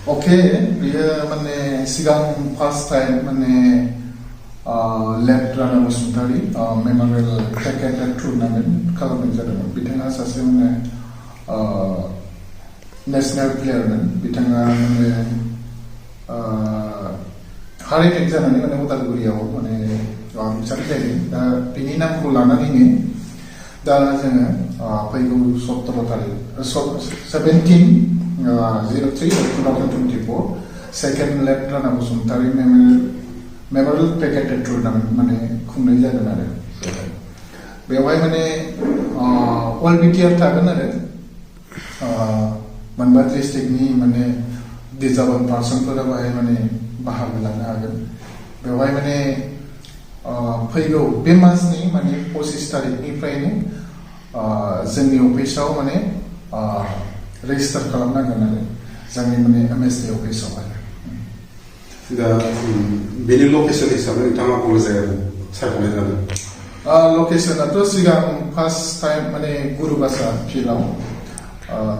Okay, बियो माने सिगां फार्स्ट टाइम माने लेफ्ट राना बसुमतारी मेमोरियल क्रिकेट टुर्नामेन्ट खालामनाय जादोंमोन बिथाङा सासे माने नेशनेल प्लेयारमोन बिथाङा माने हार्ट एटेक जानानै माने उदालगुरियाव माने रुंसारि जायो दा बिनि नामखौ लानानैनो दा जोङो फैगौ 17 तारिख 17/03/2024 सेकेन्ड लेफ्ट राना बसुमतारी मेमोरियल क्रिकेट टुर्नामेन्ट माने खुंनाय जागोन आरो बेवहाय माने अल बिटिआर थागोन आरो मोनबा डिस्ट्रिक्टनि माने डिजाबल पार्सनफोरा बाहाय माने बाहागो लानो हागोन बेवहाय माने फैगौ बे मासनि माने 25 तारिखनिफ्रायनो जोंनि अफिसाव माने रेजिस्टार खालामनांगोन आरो जोंनि माने एमएसडि अफिसावहाय दा बेनि लकेसन हिसाबै नोंथाङा बबे जायगायाव सायख'नाय जादों लकेसनाथ' सिगां फार्स्ट टाइम माने गुरुबासा फिल्डआव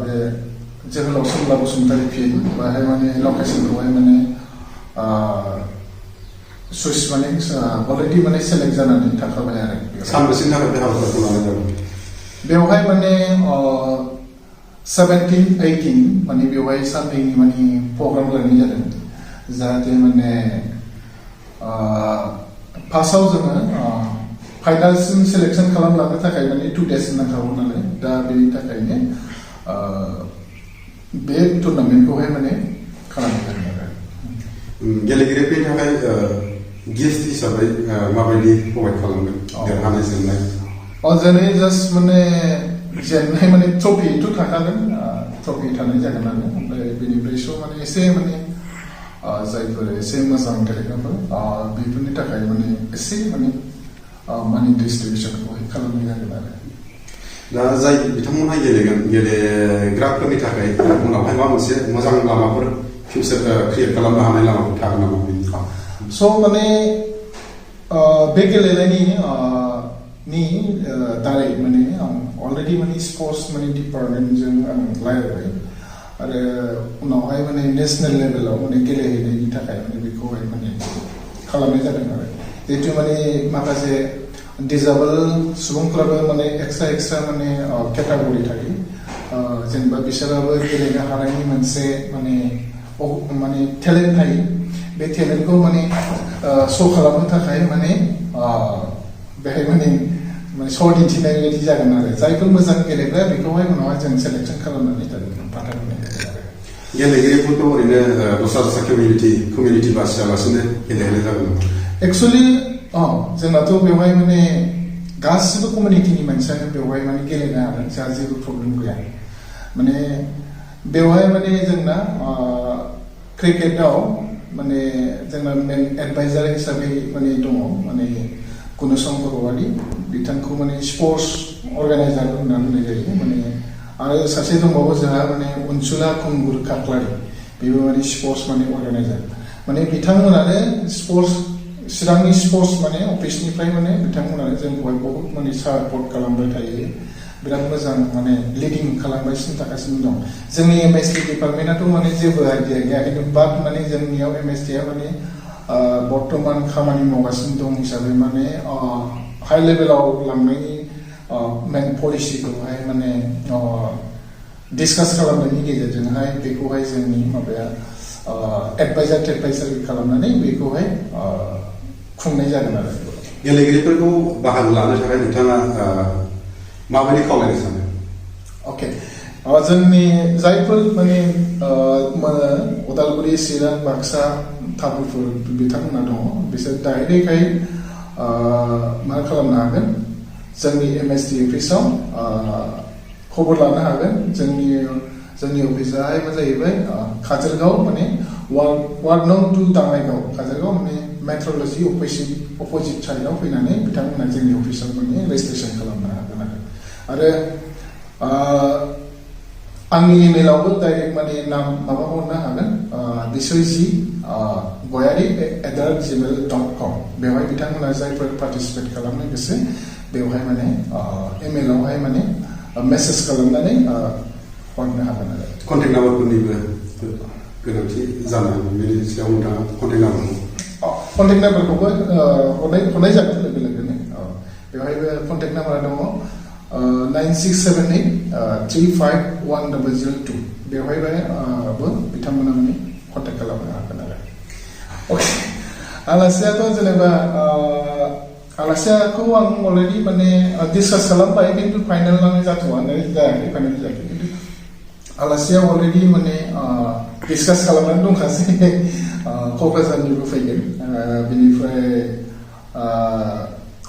बे जोहोलाव सोमला बसुमतारी फिल्ड बाहाय माने लकेसनखौहाय माने सुइस माने अलरेडि माने सेलेक्ट जानानै थाखाबाय आरो सानबेसेनि थाखाय बे हाबाफारिखौ लानाय जादों बेवहाय माने 17-18 माने बेवहाय साननैनि माने प्रग्राम लानाय जादों जाहाथे माने फार्स्टआव जोङो फाइनालसिम सेलेक्सन खालामलांनो थाखाय माने 2 days नांखागौ नालाय दा बेनि थाखायनो बे टुर्नामेन्टखौहाय माने खालामनाय जादों आरो गेलेगिरिफोरनि थाखाय गिफ्ट हिसाबै माबायदि प्रभाइड खालामगोन देरहानाय जेननाय जेरै जास्ट माने जेननाय माने ट्रफिथ' थाखागोन ट्रफि थानाय जागोन आरो ओमफ्राय बेनिफ्राय स' माने एसे माने जायफोर एसे मोजां गेलेग्राफोर बेफोरनि थाखाय माने एसे माने मानि डिस्ट्रिबिउसनखौहाय खालामनाय जागोन आरो दा जाय बिथांमोनहा गेलेगोन गेलेग्राफोरनि थाखाय उनावहाय माबा मोनसे मोजां लामाफोर फिउचार क्रिएट खालामनो हानाय लामाफोर थागोन नामा स' माने बे गेलेनायनि दारै माने आं अलरेडि माने स्पर्ट्स माने डिपार्टमेन्टजों आं रायज्लायबाय आरो उनावहाय माने नेसनेल लेभेलाव माने गेलेहैनायनि थाखाय माने बेखौहाय माने खालामनाय जादों आरो जिहेतु माने माखासे डिजाबल सुबुंफोराबो माने एक्सट्रा माने केटागरि थायो जेनेबा बिसोराबो गेलेनो हानायनि मोनसे माने टेलेन्ट थायो बे टेलेन्टखौ माने श' खालामनो थाखाय माने बेहाय माने श' दिन्थिनाय बायदि जागोन आरो जायफोर मोजां गेलेग्रा बेखौहाय उनावहाय जों सेलेक्सन खालामनानै बान्था होनाय जागोन आरो गेलेगिरिफोरखौ ओरैनो दस्रा कमिउनिटि बासियालासिनो गेलेहोनाय जागोन एक्सुवेलि जोंनाथ' बेवहाय माने गासिबो कमिउनिटिनि मानसियानो बेवहाय माने गेलेनो हागोन जोंहा जेबो प्रब्लेम गैया माने बेवहाय माने जोंना क्रिकेटाव माने जोंना मेन एडभाइजार हिसाबै माने दङ माने कुनुसम बर'वारि बिथांखौ माने स्पर्ट्स अर्गानाइजार होनना बुंनाय जायो माने आरो सासे दंबावो जोंहा माने अनसुला खुंगुर खाख्लारि बेबो माने स्पर्ट्स माने अर्गानाइजार माने बिथांमोनानो स्पर्ट्स चिरांनि स्पर्ट्स माने अफिसनिफ्राय माने बिथांमोनानो जोंखौहाय बहुत माने सापर्ट खालामबाय थायो बिराद मोजां माने लिडिं खालामगासिनो थागासिनो दं जोंनि एमएसडि डिपार्टमेन्टआथ' माने जेबो आइडिया गैया खिन्थु बाट माने जोंनियाव एमएसडिआ माने बर्तमान खामानि मावगासिनो दं हिसाबै माने हाई लेभेलाव लांनायनि मेन पलिसिखौहाय माने डिसकास खालामनायनि गेजेरजोंहाय बेखौहाय जोंनि माबाया एडभाइजार खालामनानै बेखौहाय खुंनाय जागोन आरो गेलेगिरिफोरखौ बाहागो लानो थाखाय नोंथाङा माबायदि खावलायनो सानो अके जोंनि जायफोर माने उदालगुरि चिरां बाक्सा तामुलपुर बिथांमोना दङ बिसोर डाइरेक्टहाय मा खालामनो हागोन जोंनि एमएसडि अफिसाव खबर लानो हागोन जोंनि अफिसाहाय मा जाहैबाय काजलगाव माने वार्ड नं 2 दाङाइगाव काजलगाव माने मेट्रलजि अपोजिट साइडआव फैनानै बिथांमोना जोंनि अफिसाव माने रेजिस्ट्रेसन खालामनो हागोन आरो आंनि इमेलावबो डाइरेक्ट माने नाम माबा हरनो हागोन बिसयजि goyari@gmail.com बेवहाय बिथांमोना जायफोर पार्टिसिपेट खालामनो गोसो बेवहाय माने इमेलावहाय माने मेसेज खालामनानै हरनो हागोन आरो कन्टेक्ट नाम्बारफोरनिबो गोनांथि जानो हागौ बेनि सायाव नोंथाङा कन्टेक्ट नाम्बारखौ कन्टेक्ट नाम्बारखौबो हरनाय जागोन लोगो लोगोनो बेवहायबो कन्टेक्ट नाम्बारा दङ 9678351002 बेवहायबो बिथांमोना माने कन्टेक्ट खालामनो हागोन आरो अके आलासियाथ' जेनेबा आलासियाखौ आं अलरेडि माने डिसकास खालामबाय खिन्थु फाइनाल जाथ'वानो जायाखै फाइनाल जायाखै खिन्थु आलासिया अलरेडि माने डिसकास खालामनानै दंखासै क'क्राझारनिबो फैगोन बेनिफ्राय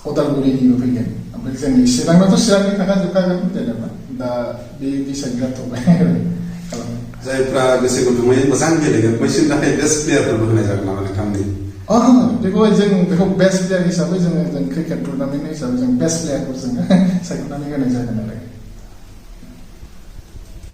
उदालगुरिनिबो फैगोन ओमफ्राय जोंनि चिरांनाथ' चिरांनि थाखाजोबखागोन जेनेबा दा बे डिसाइड जाथ'बाय खालामनो जायफ्रा गोसो गुदुङै मोजां गेलेगोन बैसोरनि थाखाय बेस्ट प्लेयारफोरबो होनाय जागोन नामा नोंथांनि बेखौहाय जों बेखौ बेस्ट प्लेयार हिसाबै जों क्रिकेट टुर्नामेन्ट हिसाबै जों बेस्ट प्लेयारखौ जोङो सायख'नानै होनाय जागोन आरो